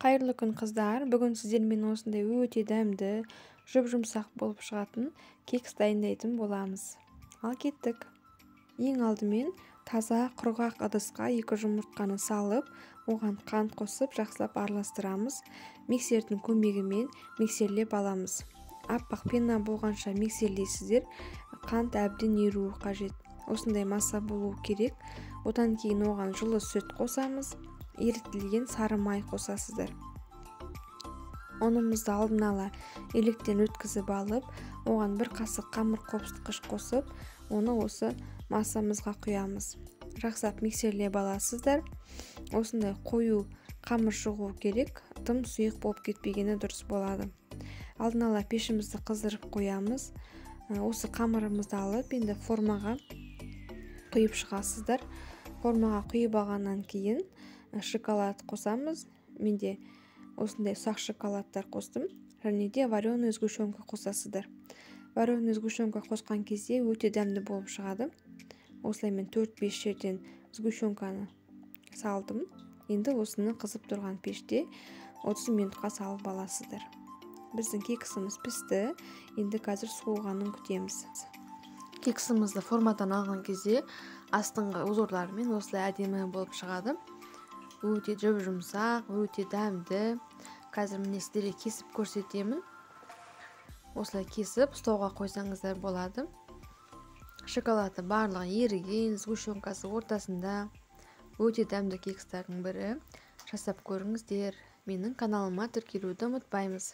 Қайырлы күн, қыздар! Бүгін сіздермен осындай өте дәмді, жұп-жұмсақ болып шығатын кекс дайындайтын боламыз. Ал кеттік. Ең алдымен таза құрғақ ыдысқа 2 жұмыртқаны салып, оған қант қосып, жақсылап араластырамыз. Миксердің көмегімен миксерлеп аламыз. Аппақ пена болғанша миксерлейсіздер. Қант әбден еруі қажет. Осындай масса болуы керек. Одан кейін оған жылы сүт қосамыз. Ерітілген сары май қосасыздар. Ұнымызды алдын ала електен өткізіп алып, оған 1 қасық қамыр қопсытқыш қосып, оны осы массамызға құямыз. Жақсылап миксерлеп аласыздар. Осындай қою қамыр шығу керек, тым сұйық болып кетпегені дұрыс болады. Алдын ала пешімізді қыздырып қоямыз. Осы қамырымызды алып, енді формаға құйып шығасыздар. Формаға құйып алғаннан кейін шоколад қосамыз. Менде осындай ұсақ шоколадтар қостым. Және де вареный сгущенка қосасыздар. Вареный сгущенка қосқан кезде өте дәмді болып шығады. Осылай мен 4-5 жерден сгущенканы салдым. Енді осыны қызып тұрған пеште 30 минутқа салып аласыздар. Біздің кексіміз пісті. Енді қазір суығанын күтеміз. Кексімізді формадан алған кезде астыңғы узорларымен осылай әдемі болып шығады. Өте жұп-жұмсақ, өте дәмді. Қазір міне сіздерге кесіп көрсетемін. Осылай кесіп столға қойсаңыздар болады. Шоколады барлығы еріген, сгущенкасы ортасында. Өте дәмді кекстардың бірі. Жасап көріңіздер. Менің каналыма тіркелуді ұмытпаймыз.